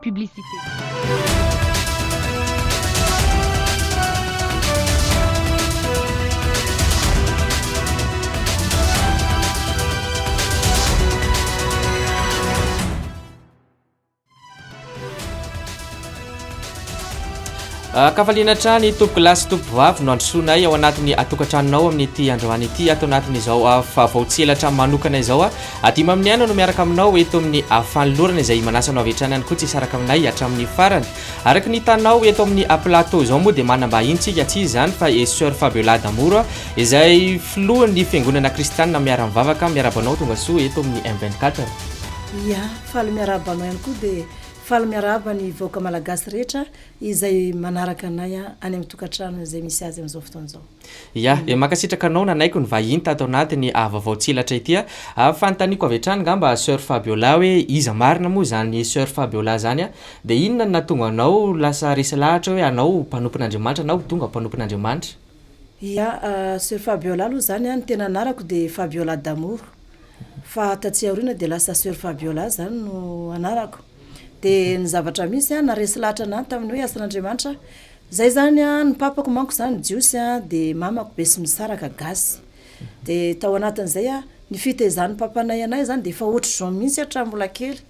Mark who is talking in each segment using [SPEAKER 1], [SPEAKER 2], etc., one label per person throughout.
[SPEAKER 1] Publicité.
[SPEAKER 2] Ankafaliana hatrany tompokolahy sy tompovavy no androsoanay ao anatin'ny tokantranonao amin'ity androany ity ato anatin'izao vaovao tselatra manokana izao. Dimy amin'ny aina no miaraka aminao eto amin'ny fanolorana izay manasa anao avy hatrany ihany koa tsy hisaraka aminay hatramin'ny farany. Araka ny hitanao eto amin'ny plateau izao moa dia manam-bahiny tsika, tsy iza izany fa i Soeur Fabiola Damour izay filohan'ny fiangonana kristianina miara-mivavaka. Miarahaba anao tongasoa eto amin'ny M24.
[SPEAKER 3] Ia, faly miarahaba anao ihany koa dia Faly miarahaba ny vahoaka Malagasy rehetra izay manaraka anay any amin'ny tokantrano izay misy azy amin'izao fotoana izao.
[SPEAKER 2] Ya, dia mankasitraka anao nanaiky ny vahiny tato anatin'ny vaovao tselatra ity a. Fanontaniako avy hatrany ngamba Soeur Fabiola hoe iza marina moa izany Soeur Fabiola izany a? Dia inona no nahatonga anao lasa resy lahatra hoe hanao ho mpanompon'Andriamanitra na ho tonga mpanompon'Andriamanitra?
[SPEAKER 3] Ya, Soeur Fabiola aloha izany a, ny tena anarako dia Fabiola D'amour. Fa taty aoriana dia lasa Soeur Fabiola zany no anarako. Dia ny zavatra misy an, naresy lahatra anah tamin'ny hoe asan'Andriamanitra aho. Zay zany an, ny papako manko zany jiosy an, dia mamako besimisaraka gasy. Dia tao anatin'izay an, ny fitaizan'ny papanay anay zany dia efa ohatr'izao mihitsy hatramin'ny mbola kely.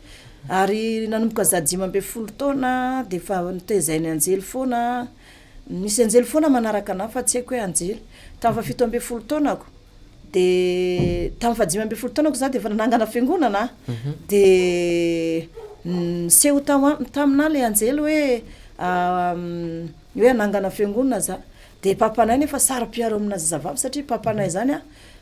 [SPEAKER 3] Ary nanomboka za 15 taona dia efa notezain'ny anjely foana, misy anjely foana manaraka anah fa tsy haiko hoe anjely. Tamin'ny faha 17 taonako, De tamin'ny faha 15 taonako za de efa nanangana fiangonana de niseho tao am- taminah le anjely hoe hoe hanangana fiangonana za, de papanay nefa saro-piaro amina zazavavy satria papanay zany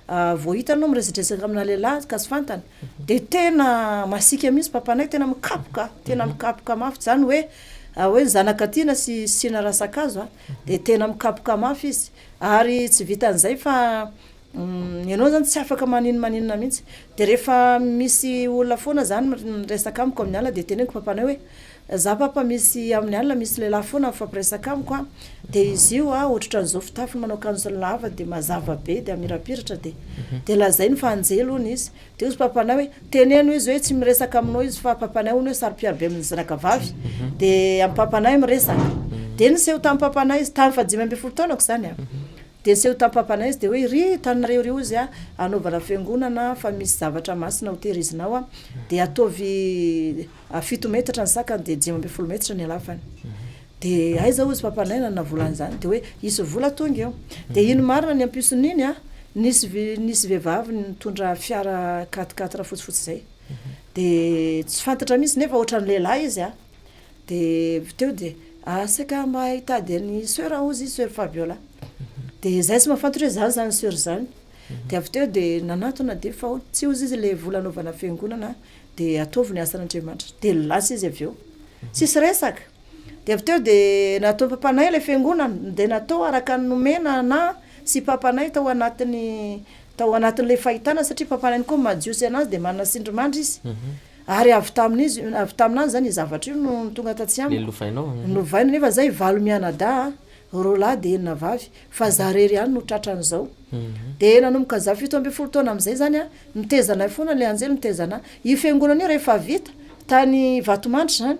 [SPEAKER 3] a vao hitany anao miresadresaka amina lehilahy ka tsy fantany de tena masiaka mihintsy papanay tena mikapoka tena mikapoka mafy zany hoe hoe ny zanaka tiana sy asiana rantsan-kazo a de tena mikapoka mafy izy. Ary tsy vitan'izay fa ianao zany tsy afaka manino maninona mihitsy. De rehefa misy olona foana zany miresaka amiko amin'ny alina de teneniko papanay hoe za papa misy amin'ny alina misy lehilahy foana mifampiresaka amiko a, de izy io a ohatrohatran'izao fitafiny manao akanjo lava de mazava be de hamirapiratra de de lazainy fa anjely hono izy. De hozy papanay hoe teneno izy hoe tsy miresaka aminao izy fa papanay hono hoe saro-piaro be amin'ny zanaka vavy de amin'ny papanay miresaka. De niseho tamin'ny papanay izy tamin'ny faha 15 taonako zany a, de niseho tamin'ny papanay izy de hoe ry taninareo ry hozy a hanaovana fiangonana fa misy zavatra masina ho tehirizinao a, de ataovy 7 metatra ny sakany de 15 metatra ny halavany. De aiza hozy papanay nanana vola an'izany? De hoe hisy vola tonga eo. De ino marina ny ampison'iny a, nisy nisy vehivavy nitondra fiara quatre quatre fotsifotsy zay. De tsy fantatra mihitsy nefa ohatran'ny lehilahy izy a. De avy teo de saika mba hitady an'i soeur hozy izy, soeur Fabiola. De zay tsy mahafantatra hoe za zany soeur zany. De avy teo de nanatona de fa tsy hozy izy le vola anaovana fiangonana de ataovy ny asan'Andriamanitra. De lasa izy avy eo. Tsisy resaka. Dia avy teo dia nataon'i papanay ilay fiangonana, dia natao araka ny nomena anà sy papanay tao anatin'ny tao anatin'ilay fahitana satria papanay koa maha jiosy anazy dia manana tsindrimandry izy. Ary avy tamin'izy avy taminany izany io zavatra io no tonga tatsy amiko.
[SPEAKER 2] Ilay lovainao.
[SPEAKER 3] Novaina nefa zay valo mianadahy, roa lahy dia enina vavy, fa za rery ihany no tratran'izao. Dia nanomboka za 17 taona amin'izay izany an, niteza anay foana ilay anjely niteza anà. Io fiangonana io rehefa vita, tany Vatomandry izany,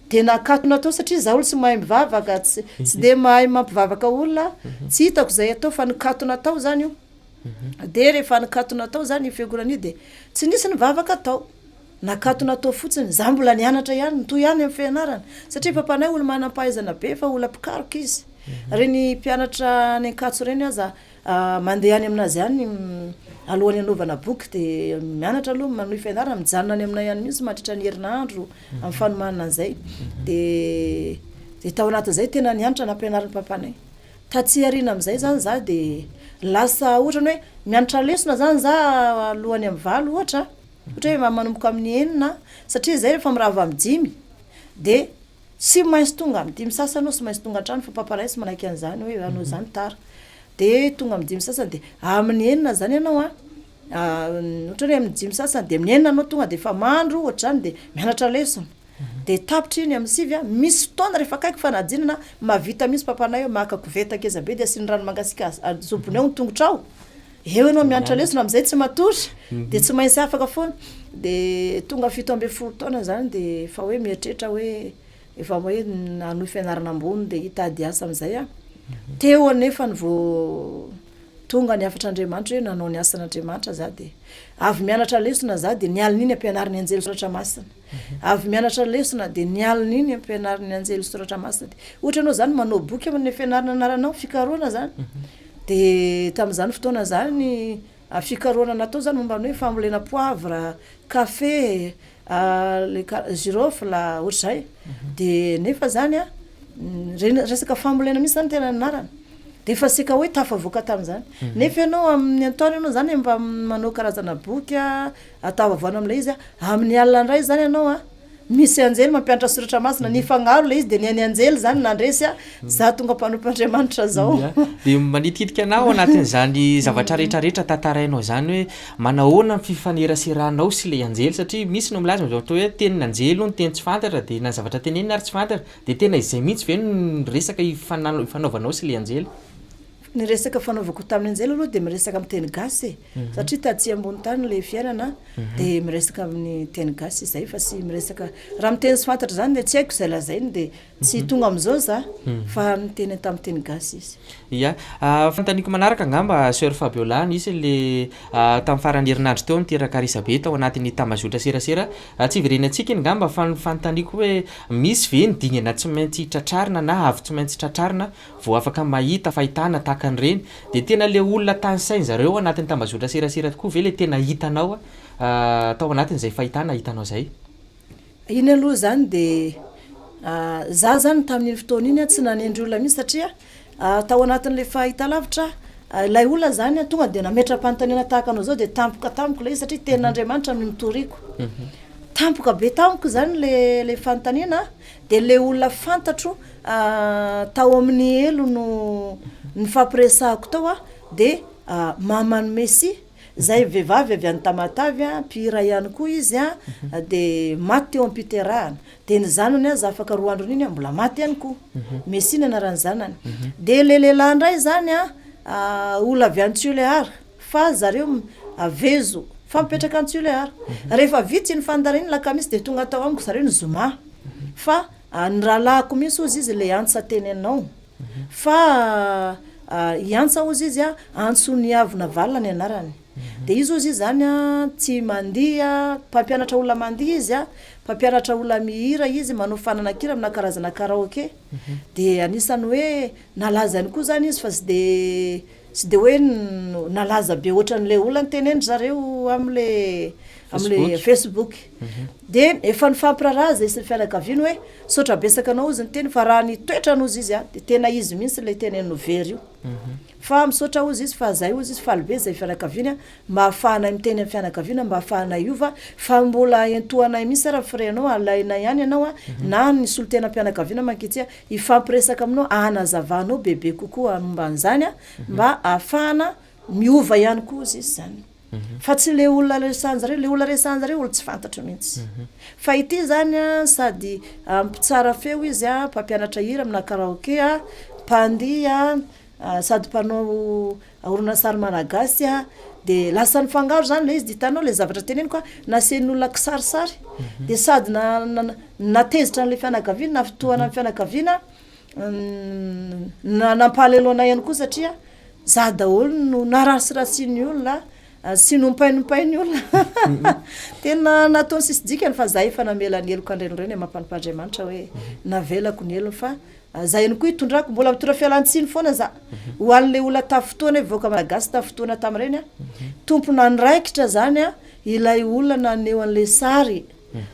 [SPEAKER 3] Dia nakatona tao satria za olo tsy mahay mivavaka, tsy tsy de mahay mampivavaka olona, tsy hitako izay atao fa nikatona tao zany io. De rehefa nikatona tao zany io fiangonana io de tsy nisy nivavaka tao, nakatona tao fotsiny, za mbola nianatra ihany, nitohy ihany amin'ny fianarana satria papanay olo manam-pahaizana be fa olona mpikaroka izy, reny mpianatra any Ankatso reny aza Mandeha any aminazy any alohan'ny hanaovana boky dia mianatra aloha, manohy fianarana, mijanona any aminay any mihitsy mandritra ny herinandro amin'ny fanomanana an'izay. Dia dia tao anatin'izay tena nianatra nampianarin'ny papanay. Taty aoriana amin'izay izany za dia lasa ohatrany hoe mianatra lesona izany za alohan'ny amin'ny valo ohatra, ohatra hoe manomboka amin'ny enina satria izay rehefa mirava amin'ny dimy dia Tsy maintsy tonga amin'ny dimy sasany aho, tsy maintsy tonga an-trano fa papa ray tsy manaiky an'izany hoe anao izany tara. Dia tonga amin'ny dimy sasany dia amin'ny enina izany ianao an, ohatra hoe amin'ny dimy sasany dia amin'ny enina anao tonga dia efa mandro ohatr'izany dia mianatra lesona. Dia tapitra iny amin'ny sivy an, misy fotoana rehefa akaiky fanadinana mahavita mihitsy papanay hoe maka koveta ngeza be dia asiany rano mangasiaka ajombony ao ny tongotrao. Eo ianao mianatra lesona amin'izay tsy matory de tsy maintsy afaka foana. De tonga 17 taona zany de efa hoe mieritreritra hoe efa hoe hanohy fianarana ambony de hitady asa amin'izay aho. Teo anefa ny vao tonga ny hafatr'Andriamanitra hoe nanao ny asan'Andriamanitra za de avy mianatra lesona za de ny alin'iny ampianarin'ny anjely soratra masina. Avy mianatra lesona dia ny alina iny ampianarin'ny anjely soratra masina dia ohatra ianao zany manao boky amin'ny fianarana anaranao, fikarohana zany. Dia tamin'izany fotoana izany fikarohana natao zany momba ny hoe fambolena poivre, kafe, le ka- girofle, ohatr'izay. Dia nefa zany an, reny resaka fambolena mihitsy zany tena nianarana. Dia efa saika hoe tafavoaka tamin'izany. Nefa ianao amin'ny antoandro ianao zany mba manao karazana boky an, Atao avoana amin'ilay izy a. Amin'ny alina indray izany ianao a, misy anjely mampianatra soratra masina, nifangaro ilay izy dia ny an'ny anjely izany nandresy a, za tonga mpanompon'Andriamanitra zao.
[SPEAKER 2] Ia, dia manitikitika anah ao anatin'izany zavatra rehetra rehetra tantarainao izany hoe manahoana ny fifaneraseranao sy ilay anjely satria misy no milaza amin'izao fotoana hoe tenin'anjely hono teny tsy fantatra dia na ny zavatra teneniny ary tsy fantatra dia tena izay mihitsy ve no resaka ifanaovanao sy ilay anjely?
[SPEAKER 3] Ny resaka fanaovako tamin'ny anjely aloha dia miresaka amin'ny teny gasy e, satria taty ambony tany ilay fiainana dia miresaka amin'ny teny gasy izay fa tsy miresaka, raha miteny tsy fantatra izany dia tsy haiko izay lazainy dia tsy tonga amin'izao za fa niteny tamin'ny teny gasy izy.
[SPEAKER 2] Ia, fanontaniako manaraka angamba Soeur Fabiola, nisy le tamin'ny faran'ny herinandro teo niteraka resabe tao anatin'ny tambazotra serasera, tsy hiverenantsika iny angamba fa ny fanontaniako hoe misy ve ny dingana tsy maintsy tratrarina na avo tsy maintsy tratrarina vao afaka mahita fahitana tahaka an'ireny, dia tena le olona tanisain zareo ao anatin'ny tambazotra serasera tokoa ve le tena hitanao tao anatin'izay fahitana hitanao izay?
[SPEAKER 3] Iny aloha izany dia za zany tamin'iny fotoana iny tsy nanendry olona mihitsy satria tao anatin'ilay fahitalavitra ilay olona zany tonga dia nametra-panontaniana tahaka anao zao dia tampoka tamiko ilay izy satria tenin'Andriamanitra no notoriko. Tampoka be tamiko zany le le fanontaniana dia le olona fantatro Tao amin'ny helo no nifampiresahako tao a, dia maman'i Messi, izay vehivavy avy any Tamatave, mpihira ihany koa izy a, dia maty teo am-piterahana, dia ny zanany aza afaka roa andron'iny a mbola maty ihany koa, Messi ny anaran'ny zanany, dia ilay lehilahy indray izany a, olona avy any Tuléar, fa zareo vezo fa mipetraka any Tuléar, rehefa vita iny fandaharana iny lakamisy dia tonga tao amiko zareo ny zoma, fa Ny rahalahiko mihitsy hozy izy ilay antsa teneninao fa i Antsa hozy izy a Antsoniavina Valina ny anarany dia izy hozy izy zany a tsy mandihy a mpampianatra olona mandihy izy a mpampianatra olona mihira izy manao fananankira amina karazana karaoke dia anisan'ny hoe nalaza ihany koa zany izy fa tsy de Tsy dia hoe nalaza be ohatran'ilay olona nitenenin-dry zareo amin'ilay amin'ilay Facebook. Dia efa nifampiraharaha izahay sy ny fianakaviany hoe misaotra betsaka anao hozy niteny fa raha ny toetrany hozy izy dia tena izy mihitsy ilay teneniny very io. Fa misaotra hozy izy fa izahay hozy izy faly be izahay fianakaviany mba ahafahanay miteny amin'ny fianakaviana mba ahafahanay hiova fa mbola entohanay mihitsy ara ny frais-nao alainay ihany ianao na ny solontenam-pianakaviana mankaty hifampiresaka aminao hanazavanao bebe kokoa momba an'izany mba ahafahana miova ihany koa ozy izy zany fa tsy le olona resahan-jareo, le olona resahan-jareo olo tsy fantatro mihitsy fa ity zany a sady mpitsara feo izy a, mpampianatra hira amina karaoke a, mpandihy a, sady mpanao Horonantsary malagasy a, de lasa nifangaro zany le izy de hitanao le zavatra teneniko a, nasian'olona kisarisary de sady na- natezitra an'le fianakaviana, nafintohana ny fianakaviana, na- nampalahelo anay ihany koa satria za daholo no narasirasian'ny olona sy nompainompain'ny olona tena nataony tsisy dikany fa za efa namela ny heloka andrenireny e mampanompa Andriamanitra hoe navelako ny helony fa Za ihany koa itondrako, mbola mitondra fialantsiny foana za ho an'le olona tafintohana hoe vahoaka malagasy tafintohana tamin'ireny a, tompon'andraikitra zany a ilay olona naneho an'le sary,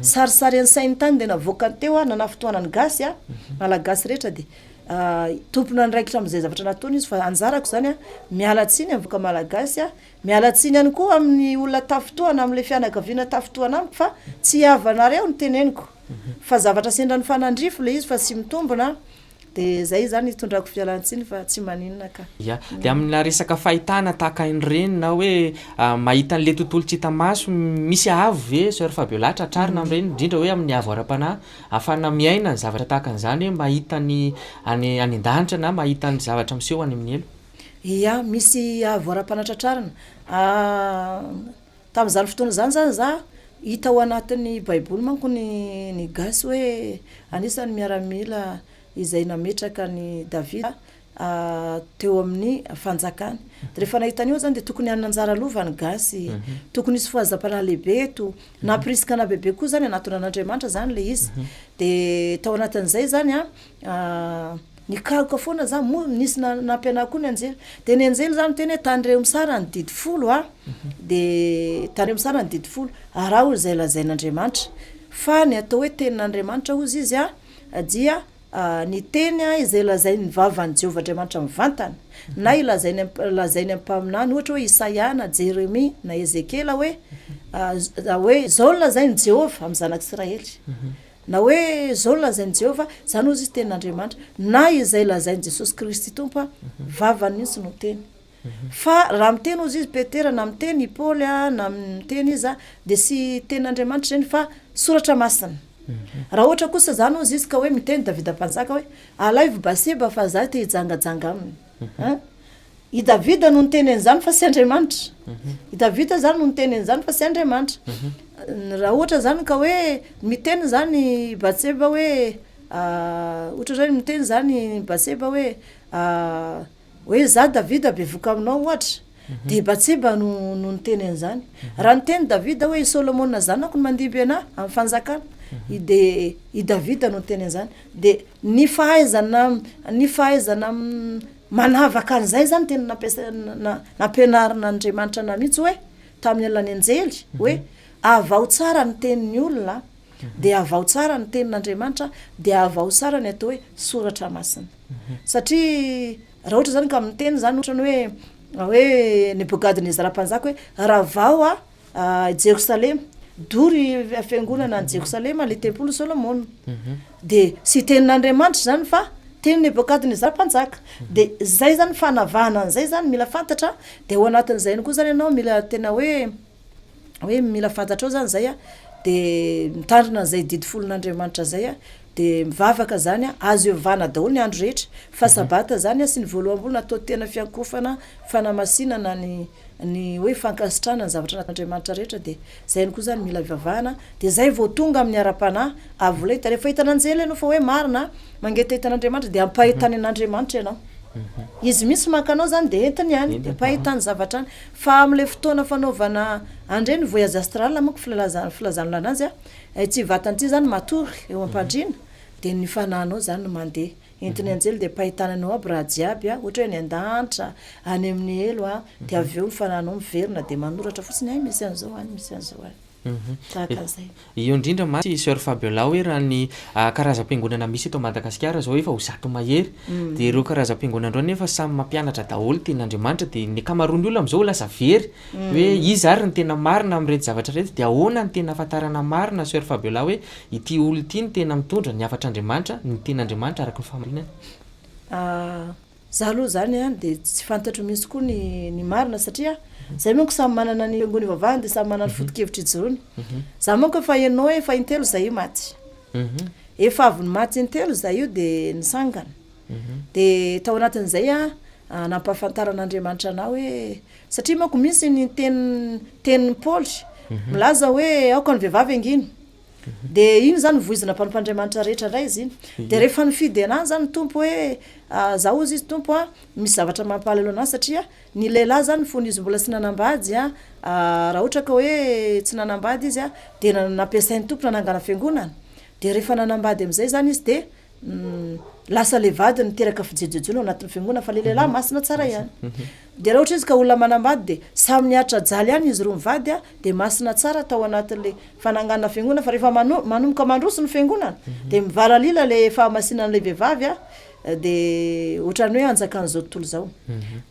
[SPEAKER 3] sarisary an-tsainy tany de navoakany teo a nanafintohana ny gasy a, malagasy rehetra de tompon'andraikitra amin'izay zavatra nataony izy fa anjarako zany a miala tsiny amin'ny vahoaka malagasy a, miala tsiny ihany koa amin'ny olona tafintohana amin'le fianakaviana tafintohana amiko fa tsy havanareo no teneniko. Fa zavatra sendra nifanandrify le izy fa tsy mitombina de zay zany itondrako fialantsiny fa tsy maninona ka.
[SPEAKER 2] Ya, de amina resaka fahitana tahaka an'ireny na hoe mahita an'le tontolo tsy hita maso, misy avo ve Soeur Fabiola tratrarina amin'ireny, indrindra hoe amin'ny avo ara-panahy, ahafahana miaina ny zavatra tahaka an'izany hoe mahita ny any any an-danitra na mahita ny zavatra miseho any amin'ny helo?
[SPEAKER 3] Ia, misy avo ara-panatratrarana. Tamin'izany fotoana izany zany za, hita ao anatin'ny baiboly manko ny ny gasy hoe anisan'ny miaramila izay nametraka an'i Davida teo amin'ny fanjakany. Dia rehefa nahita an'io aho zany dia tokony hanana anjara lova ny gasy, tokony hisy fohazam-panahy lehibe eto, nampirisika anah bebe koa zany hanatona an'Andriamanitra zany le izy. Dia tao anatin'izay zany an, nikaroka foana za, moa nisy nanampy anah koa ny anjely, dia ny anjely zany niteny hoe tandremo tsara ny didy folo an, dia tandremo tsara ny didy folo, araho izay lazain'Andriamanitra, fa ny atao hoe tenin'Andriamanitra hozy izy an dia Ny teny izay lazain'ny vavan'i Jehovah Andriamanitra mivantana, na ilazainy lazainy amin'ny mpaminany, ohatra hoe Isaia na Jeremia na Ezekiela hoe, hoe izao no lazain'i Jehovah amin'ny zanak'Israely, na hoe izao no lazain'i Jehovah, izany hozy izy tenin'Andriamanitra, na izay lazain'i Jesosy Kristy Tompo, vavany mihitsy no teny. Fa raha miteny hozy izy Petera na miteny i Paoly a, na miteny iza dia tsy tenin'Andriamanitra ireny fa soratra masina. Raha ohatra kosa izany hozy izy ka hoe miteny Davida mpanjaka hoe alaivo Baseba fa za te hijangajanga aminy. An? I Davida no niteny an'izany fa tsy Andriamanitra. I Davida izany no niteny an'izany fa tsy Andriamanitra. Raha ohatra izany ka hoe miteny izany i Batseba hoe ohatra izao hoe miteny izany i Batseba hoe Hoe za Davida bevoka aminao ohatra, dia i Batseba no no niteny an'izany. Raha niteny Davida hoe i Solomona zanako no mandimby anah amin'ny fanjakana, i dia i Davida no niteny an'izany. Dia ny fahaizana ny fahaizana manavaka an'izay zany tena nampiasa- na- nampianarin'Andriamanitra anah mihitsy hoe tamin'ny alalan'ny anjely hoe avaho tsara ny tenin'ny olona, dia avaho tsara ny tenin'Andriamanitra, dia avaho tsara ny atao hoe soratra masina. Satria raha ohatra zany ka miteny zany ohatra ny hoe hoe Nebokadnezara mpanjaka hoe ravao a Jerosalema, dory fiangonana any Jerosalema le tempolin'i Solomona, de tsy tenin'Andriamanitra zany fa tenin'i Nebokadnezara mpanjaka, de zay zany fanavahana an'izay zany mila fantatra, de ao anatin'izay ihany koa zany ianao mila tena hoe hoe mila fantatrao zany zay a, de mitandrina an'izay didy folon'Andriamanitra zay a, de mivavaka zany a, azo iovana daholo ny andro rehetra fa sabata zany a sy ny voaloham-bolana atao tena fiankofana fanamasinana ny ny hoe fankasitrahana ny zavatra nataon'Andriamanitra rehetra de zay ihany koa zany mila ivavahana de zay vao tonga amin'ny ara-panahy avo lenta, rehefa hitan'anjely ianao fa hoe marina mangetaheta an'Andriamanitra de ampahitany an'Andriamanitra ianao, izy mihitsy maka anao zany de entiny any de ampahitany zavatra any. Fa amin'ilay fotoana fanaovana an'ireny voyage astral manko filalaza- filazan'olona anazy a, ity vatana ity zany matory eo am-pandriana dia ny fanahinao zany no mandeha, entin'ny anjely dia ampahitana anao aby raha jiaby a, ohatra hoe any an-danitra, any amin'ny helo a, dia avy eo ny fanahinao miverina dia manoratra fotsiny hay misy an'izao any, misy an'izao any. Tahaka an'izay.
[SPEAKER 2] Io indrindra mantsy Soeur Fabiola hoe raha ny karazam-piangonana misy eto Madagasikara izao efa ho zato mahery dia ireo karazam-piangonana ireo nefa samy mampianatra daholo tenin'Andriamanitra dia ny ankamaroan'ny olona amin'izao lasa very hoe iza ary no tena marina amin'ireto zavatra ireto dia ahoana no tena ahafantarana marina Soeur Fabiola hoe ity olona ity no tena mitondra ny hafatr'Andriamanitra, ny tenin'Andriamanitra araka ny fahamarinana.
[SPEAKER 3] Za aloha zany an de tsy fantatro mihitsy koa ny ny marina satria zay manko samy manana ny fiangonana ivavahany de samy manana ny foto-kevitra ijoroany. Za manko efa henonao hoe efa intelo zay io maty. Efa avy nimaty intelo zay io de nitsangana. De tao anatin'izay an nampahafantaran'Andriamanitra anah hoe satria manko misy ny teny tenin'i Paoly milaza hoe aoka ny vehivavy hangina. De iny zany voizina mpanompo Andriamanitra rehetra ndray izy iny. De rehefa nifidy anahy zany ny Tompo hoe za hozy izy Tompo a, misy zavatra mampalahelo anahy satria ny lehilahy zany fony izy mbola tsy nanambady a, raha ohatra ka hoe tsy nanambady izy a, de nampiasain'ny Tompo nanangana fiangonana, de rehefa nanambady am'zay zany izy de Lasa le vadiny niteraka fijejojejoana ao anatin'ny fiangonana fa le lehilahy masina tsara ihany. De raha ohatra izy ka olona manambady de samy niaritra jaly ihany izy roa mivady a, de masina tsara tao anatin'le fananganana fiangonana fa rehefa mano- manomboka mandroso ny fiangonana de mivaralila le fahamasinan'le vehivavy a, de ohatran'ny hoe anjakan'izao tontolo izao.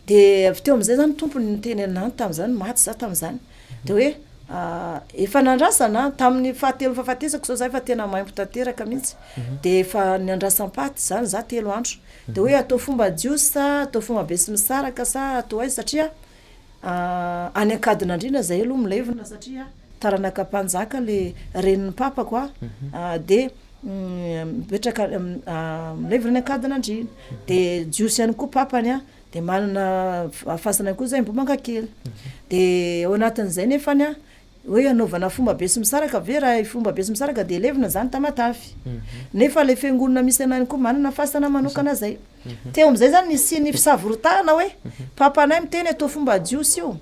[SPEAKER 3] De avy teo am'zay zany Tompo niteny anahy tam'zany, maty za tam'zany, de hoe efa nandrasana tamin'ny fahatelon'ny fahafatesako zao za efa tena maimbo tanteraka mihitsy de efa niandrasam-paty zany za telo andro de hoe atao fomba jiosy sa atao fomba besimisaraka sa atao aiza satria any Ankadinandriana zahay aloha milevina satria taranaka mpanjaka le renin'ny papako a de mipetraka milevina any Ankadinandriana de jiosy ihany koa papany a. De manana fasana koa zay Ambohimangakely. De ao anatin'izay nefany a, hoe anaovana fomba Betsimisaraka ve? Raha fomba Betsimisaraka de levona zany Tamatave. Nefa le fiangonana misy anay koa manana fasana manokana zay. Teo am'zay zany nisian'ny fisavoritahana hoe papanay miteny atao fomba jiosy io,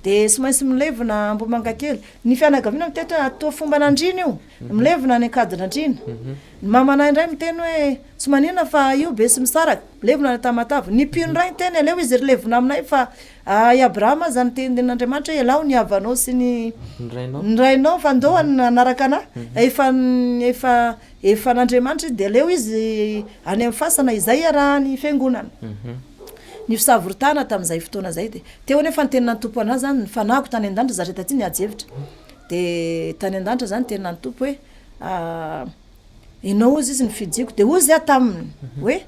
[SPEAKER 3] de sy maintsy milevina Ambohimangakely. Ny fianakaviana miteny hoe atao fomban'andriana io, milevina any Ankadinandriana. Ny mamanay indray miteny hoe tsy maninona fa io Betsimisaraka, milevina any Tamatave. Ny mpino indray miteny aleo izy ry levona aminay fa i Abrahama aza nitenin'Andriamanitra hoe ialao ny havanao sy ny ny rainao fa ndao hanaraka anah. Efa efa efa an'Andriamanitra izy de aleo izy any amin'ny fasana izay iarahan'ny fiangonana. Ny fisavoritahana tamin'izay fotoana izay de teo anefa ny tenin'ny Tompo anah zany, ny fanahiko tany an-danitra zatra taty niady hevitra. De tany an-danitra zany tenin'ny Tompo hoe ianao hozy izy ny fidiko, de hozy aho taminy hoe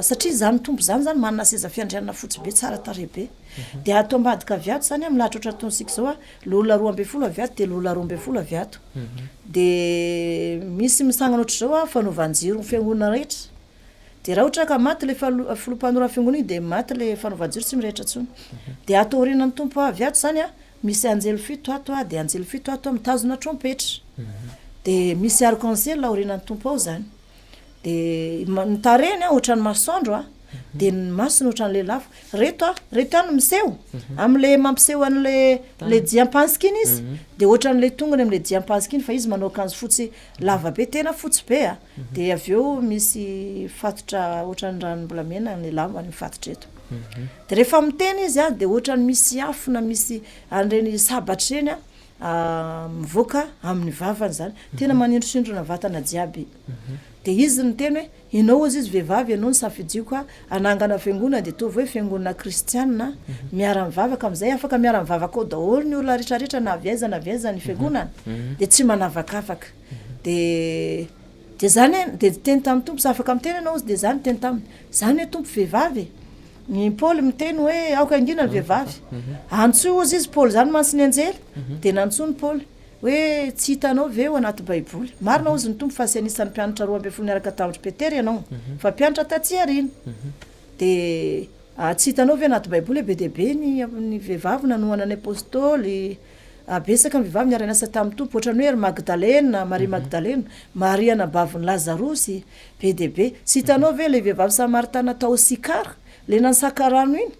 [SPEAKER 3] satria zany Tompo zany zany manana seza fiandrianana fotsy be tsara tarehy be, de ato ambadika avy ato zany a milahatra ohatran'ny ataontsika zao a, loholona 12 avy ato de loholona 12 avy ato, de misy misangana ohatr'izao a fanaovan-jiro ny fiangonana rehetra, de raha ohatra ka maty le filoha mpanorana fiangonana iny de maty le fanaovan-jiro tsy mirehitra intsony, de ato aorianan'ny Tompo avy ato zany a misy anjely fito ato a, de anjely fito ato a mitazona trompetra, de misy arc-en-ciel aorianan'ny Tompo ao zany. De ny tarehiny a ohatran'ny masoandro a, de ny masony ohatran'ny lelafo. Reto a, reto ihany no miseho, am'le mampiseho an'le le diam-pansika iny izy, de ohatran'le tongony am'le diam-pansika iny fa izy manao akanjo fotsy lava be, tena fotsy be a, de avy eo misy fatotra ohatran'ny ranom-bolamena ny lambany mifatotra eto. De rehefa miteny izy a, de ohatran'ny misy afo na misy an'ireny sabatra ireny a mivoaka amin'ny vavany zany, tena manindrosindrona vatana jiaby. De izy niteny hoe ianao hozy izy vehivavy ianao no safidiako a hanangana fiangonana, de ataovy hoe fiangonana kristianina miara-mivavaka am'zay, afaka miara-mivavaka ao daholo ny olona rehetrarehetra na avy aiza na avy aiza ny fiangonana, de tsy manavakavaka. De de zany e, de niteny tamin'ny Tompo za, afaka miteny ianao hozy, de za niteny taminy, zany hoe Tompo vehivavy e, ny Paoly miteny hoe aoka hangina ny vehivavy, antsoy hozy izy Paoly zany mantsy ny anjely, de nantsoiny Paoly hoe tsy hitanao ve ao anaty baiboly, marina hozy ny Tompo fa tsy anisan'ny mpianatra 12 niaraka tamin-dry Petera ianao fa mpianatra taty aoriana, de tsy hitanao ve anaty baiboly hoe be dia be ny ny vehivavy nanohana ny apôstôly, betsaka ny vehivavy niara-niasa tamin'ny Tompo, ohatran'ny hoe ry Magdalena, Maria Magdalena, Maria anabavin'i Lazarosy, be dia be. Tsy hitanao ve ilay vehivavy samaritana tao Sikara, ilay nansaka rano iny?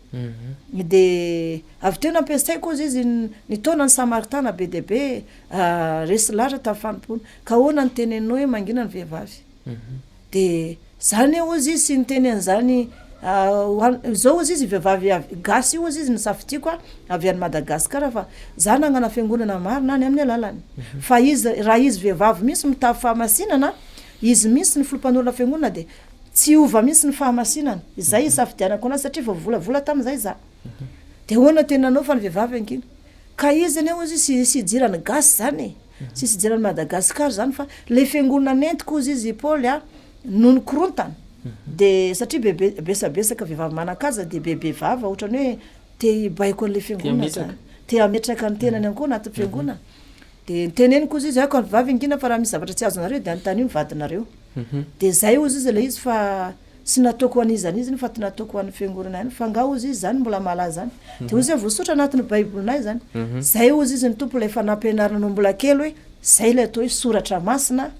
[SPEAKER 3] De avy teo nampiasaiko hozy izy nitaona ny samaritana be dia be, resy lahatra tamin'ny fanompoana. Ka ahoana no teneninao hoe mangina ny vehivavy? De zany hozy izy sy niteny an'izany izao hozy izy vehivavy avy gasy io hozy izy nosafidiako a, avy any Madagasikara fa za nangana fiangonana marina any amin'ny alalany. Fa izy raha izy vehivavy mihitsy mitafy fahamasinana, izy mihitsy ny filoha mpanorina fiangonana de tsy hiova mihitsy ny fahamasinana, izay isafidianako anazy satria voavolavola tamin'izay za. De ahoana tena anao fa ny vehivavy angina? Ka izy anie hozy izy tsy hidirany gasy zany e, tsisy idirany Madagascar zany fa le fiangonana nentiko hozy izy Paoly a, noho ny korontana de satria bebe besabesaka vehivavy manan-kaja de bebe vava ohatrany hoe te hibaiko an'le fiangonana zany, te hametraka ny tenany ihany koa anatin'ny fiangonana. De niteneniko hozy izy aoka ny vehivavy hangina fa raha misy zavatra tsy azonareo de anontanio ny vadinareo. De zay hozy izy le izy fa tsy nataoko ho an'iza n'iza iny fa nataoko ho an'ny fiangonana ihany fa nga hozy izy zany mbola malaza any. De hozy hoe voasoratra anatin'ny baibolinay zany. Zay hozy izy ny Tompo ilay efa nampianarina anao mbola kely hoe zay ilay atao hoe soratra masina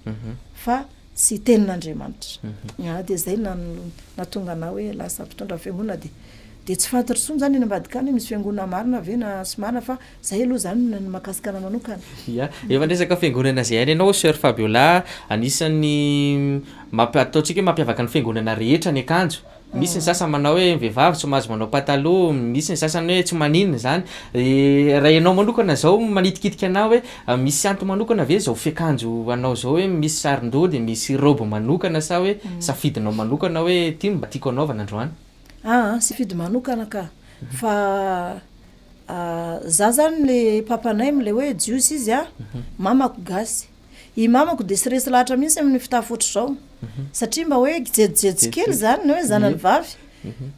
[SPEAKER 3] fa tsy tenin'Andriamanitra. De zay nahatonga anah hoe lasa mpitondra fiangonana de de tsy fantatro intsony zany eny ambadika any hoe misy fiangonana marina ve na tsy marina fa zay aloha zany ny mahakasika anah manokana.
[SPEAKER 2] Ya, efa niresaka fiangonana zay ihany ianao Soeur Fabiola, anisan'ny mampi- ataontsika hoe mampiavaka ny fiangonana rehetra ny akanjo, misy ny sasany manao hoe ny vehivavy tsy mahazo manao pataloha, misy ny sasany hoe tsy maninona izany, raha ianao manokana zao manitikitika anah hoe misy antony manokana ve zao fiakanjo anao zao hoe misy saron-doha de misy raoby manokana sa hoe safidinao manokana hoe ty no mba tiako anaovana androany?
[SPEAKER 3] Aa safidy manokana ka, fa za zany le papanay amle hoe jiosy izy a, mamako gasy, i mamako de tsy resy lahatra mihitsy amin'ny fitafy ohatr'izao satria mba hoe kijejojejo kely zany ny hoe zanany vavy,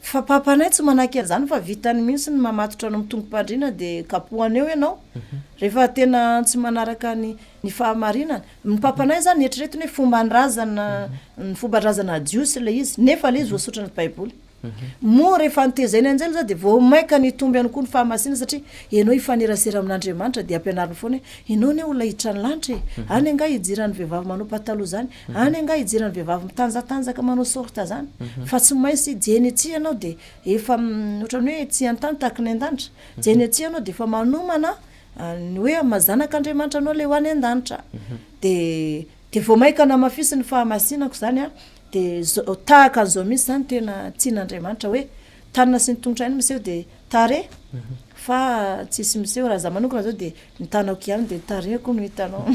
[SPEAKER 3] fa papanay tsy manaiky an'izany fa vitany mihitsy ny mamatotra anao amin'ny tongo-pandriana de kapohany eo ianao rehefa tena tsy manaraka ny ny fahamarinana. Ny papanay zany eritreretiny hoe fomban-drazana, ny fomban-drazana jiosy ilay izy, nefa ilay izy voasoratra anaty baiboly. Moa rehefa notezain'ny anjely za dia vao mainka nitombo ihany koa ny fahamasinana satria ianao hifanerasera amin'Andriamanitra dia ampianariny foana hoe ianao anie olona hiditra ny lanitra e, any angaha hijiran'ny vehivavy manao pataloha zany, any angaha hijiran'ny vehivavy mitanjatanjaka manao short zany, fa tsy maintsy jeny etsy ianao dia efa ohatran'ny hoe tsy an-tany tahaky ny an-danitra, jeny etsy ianao dia efa manomana ny hoe amin'ny maha zanak'Andriamanitra anao ilay ho any an-danitra, dia dia vao mainka namafisiny ny fahamasinako zany an. Dia zao tahaka an'izao mihitsy izany tena tian'Andriamanitra hoe tanana sy ny tongotra ihany miseho dia tarehy fa tsisy miseho, raha za manokana zao dia ny tanako ihany dia tarehiko no hitanao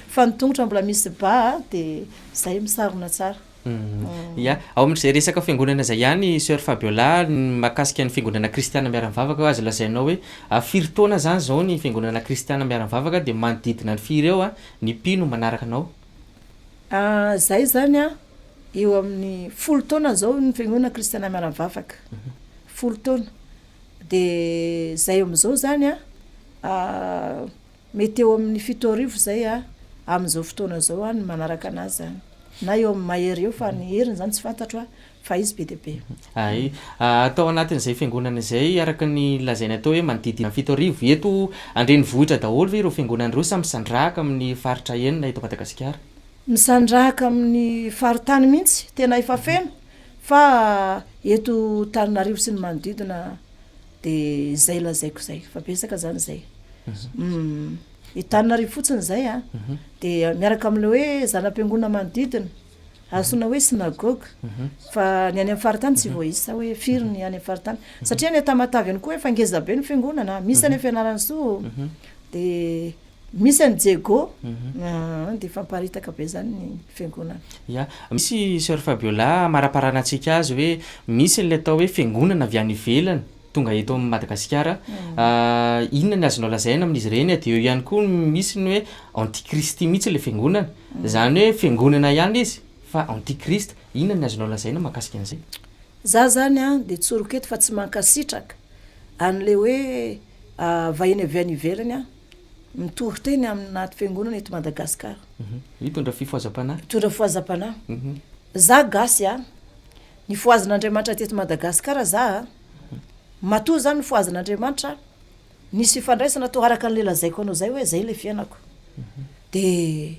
[SPEAKER 3] fa ny tongotra mbola misy ba dia zay misarona tsara.
[SPEAKER 2] Ya, ao amin'izay resaka fiangonana izay ihany Soeur Fabiola, ny mahakasika ny fiangonana kristiana miara-mivavaka azo lazainao hoe firy taona izany izao ny fiangonana kristiana miara-mivavaka dia manodidina ny firy eo ny mpino manaraka anao?
[SPEAKER 3] Zay zany an, eo amin'ny folo taona zao ny fiangonana kristiana miara-mivavaka, folo taona, de zay am'zao zany an, mety eo amin'ny 7000 zay an am'zao fotoana zao an ny manaraka anazy zany, na eo amin'ny mahery eo fa ny heriny zany tsy fantatro an fa izy be dia be.
[SPEAKER 2] Hay. Tao anatin'izay fiangonana izay, araka ny lazaina teo hoe manodidina ny 7000 eto an-drenivohitra daholo ve ireo fiangonana ireo sa misandrahaka amin'ny faritra enina eto Madagasikara?
[SPEAKER 3] Misandrahaka amin'ny faritany mihitsy, tena efa feno fa eto Tananarivo sy ny manodidina dia izay lazaiko izay fa betsaka izany izay. I Tananarivo fotsiny izay an, dia miaraka amin'ilay hoe zana-piangonana manodidina. Antsoina hoe synagoga fa ny any amin'ny faritany tsy voaisa hoe firy ny any amin'ny faritany satria any Tamatave ihany koa efa ngeza be ny fiangonana, misy any Fianarantsoa dia misy any Diego dia efa miparitaka be zany ny fiangonana.
[SPEAKER 2] Ya, misy Soeur Fabiola hamaraparana antsika azy hoe misy ilay atao hoe fiangonana avy any ivelany tonga eto amin'i Madagasikara, inona ny azonao lazaina amin'izy ireny? Dia eo ihany koa misy ny hoe antikristy mihitsy ilay fiangonana, izany hoe fiangonana ihany izy fa antikrista, inona ny azonao lazaina mahakasika an'izay?
[SPEAKER 3] Za zany an dia tsoriko eto fa tsy mankasitraka an'le hoe vahiny avy any ivelany an mitory teny anaty fiangonana eto Madagascar.
[SPEAKER 2] Mitondra fifohazam-panahy.
[SPEAKER 3] Mitondra fifohazam-panahy. Za gasy an, nifohazin'Andriamanitra teto Madagascar za an, matoa za nifohazin'Andriamanitra, nisy fifandraisana toa araka an'le lazaiko anao zay hoe zay le fiainako, de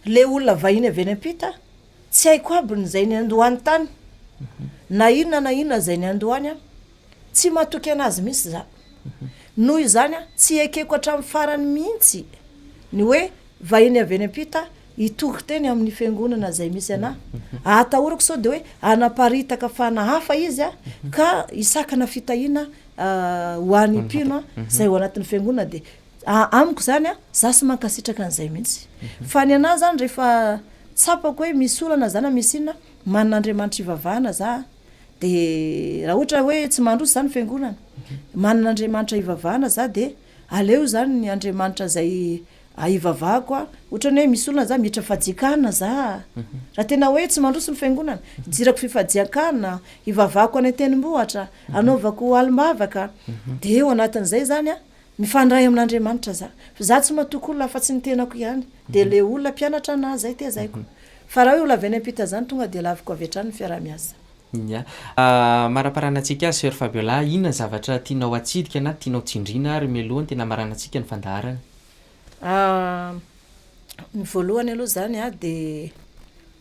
[SPEAKER 3] le olona vahiny avy any ampita tsy haiko aby ny zay niandohany tany, na inona na inona zay niandohany an, tsy matoky anazy mihitsy za, noho izany an tsy ekeko hatramin'ny farany mihitsy ny hoe vahiny avy any ampita hitory teny amin'ny fiangonana izay misy anah, atahorako sao dia hoe hanaparitaka fanahy hafa izy an, ka hisakana fitahiana ho an'ny mpino izay ao anatin'ny fiangonana dia amiko izany an, za tsy mankasitraka an'izay mihitsy, fa ny anah zany rehefa tsapako hoe misy olana zany na misy inona, manana Andriamanitra ivavahana za dia raha ohatra hoe tsy mandroso zany ny fiangonana, manana Andriamanitra ivavahana za dia aleo zany ny Andriamanitra izay Hivavahako aho, ohatrany hoe misy olona za miditra fadian-kanina za, raha tena hoe tsy mandroso ny fiangonana, hidirako fifadian-kanina, hivavahako any an-tendrombohitra, hanaovako alim-bavaka, de eo anatin'izay zany an, mifandray amin'Andriamanitra za, fa za tsy matoky olona afa-tsy ny tenako ihany, de le olona mpianatra anah zay tezaiko, fa raha hoe olona avy any am-pita zany tonga de laviko avy hatrany ny fiaraha-miasa.
[SPEAKER 2] Ya. Amaraparanantsika azy Soeur Fabiola, inona ny zavatra tianao hatsidika na tianao tsindriana ary mialoha ny tena hamaranantsika ny fandaharana?
[SPEAKER 3] Ny voalohany aloha izany an, dia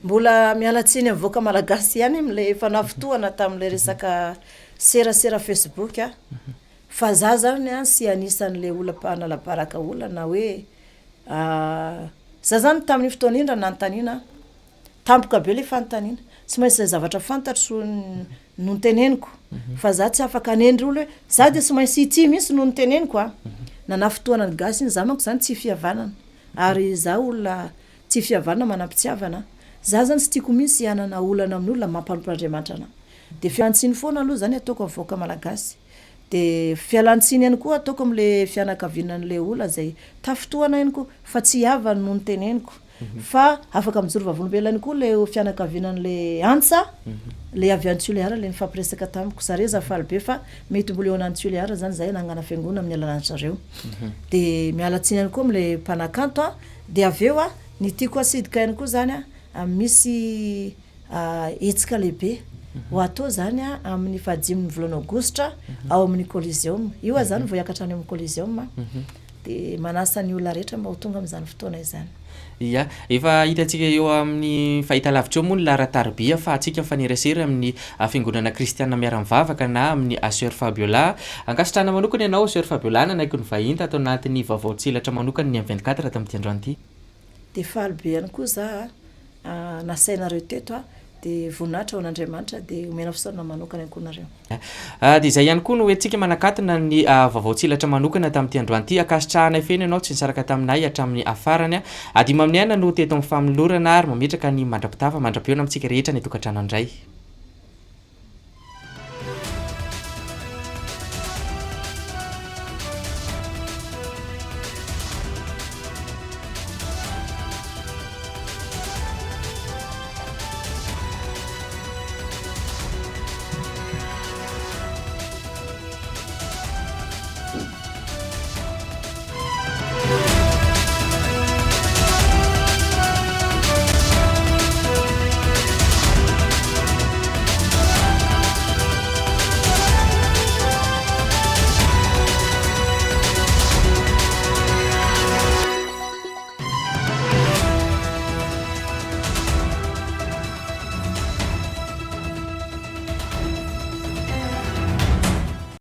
[SPEAKER 3] mbola miala tsiny amin'ny vahoaka malagasy ihany amin'ilay fanafintohana tamin'ilay resaka serasera facebook an, fa za zany an tsy anisan'ilay olona mpanala baraka olona na hoe za zany tamin'iny fotoana iny raha nanontaniana aho, Tampoka be le fanontaniana. Tsy maintsy zay zavatra fantatro no noteneniko fa za tsy afaka hanendry olona hoe za de tsy maintsy ity mihitsy no noteneniko a. Nanafintohana ny gasy iny, za manko zany tia fihavanana ary za olona tia fihavanana manam-pitiavana, za zany tsy tiako mihitsy hanana olana amin'olona mampanompo an'Andriamanitra anah. De fialantsiny foana aloha zany ataoko amin'ny vahoaka malagasy. De fialantsiny ihany koa ataoko amle fianakaviana an'le olona zay tafintohana ihany koa fa tsy havany no noteneniko. Fa afaka mijoro vavolombelona ihany koa le fianakaviana an'le Antsa, le avy any Tuléar le nifampiresaka tamiko, zare za faly be fa mety mbola eo anany Tuléar zany zahay hanangana fiangonana amin'ny alalan'ny zareo. De miala tsiny ihany koa amle mpanakanto an, de avy eo an, ny tiako hatsidika ihany koa zany an, misy hetsika lehibe. Ho atao izany amin'ny fahadimin'ny volana aogositra ao amin'ny Coliseum. Io aho izany vao hiakatra any amin'ny Coliseum dia manasa ny olona rehetra mba ho tonga amin'izany fotoana izany.
[SPEAKER 2] Ia, efa hitantsika eo amin'ny fahitalavitra eo moa ny laharan-tariby ahafahantsika mifanerasera amin'ny Fiangonana Kristiana Miara-mivavaka na amin'ny Soeur Fabiola. Ankasitrahana manokana ianao Soeur Fabiola nanaiky ny vahiny tato anatin'ny vaovao tselatra manokana ny M 24 tamin'ity androany ity.
[SPEAKER 3] Dia faly be ihany koa za nasainareo teto a, dia voninahitra ho an'Andriamanitra dia omena fisaorana manokana ihany koa nareo.
[SPEAKER 2] Dia izay ihany koa no entintsika manakatona ny vaovao tselatra manokana tamin'ity androany ity. Ankasitrahanay feno ianao tsy nisaraka taminay hatramin'ny farany. Adimaminiaina no teto amin'ny fanolorana ary mametraka ny mandra-pitafa mandra-pihaona amintsika rehetra any an-tokantrano indray.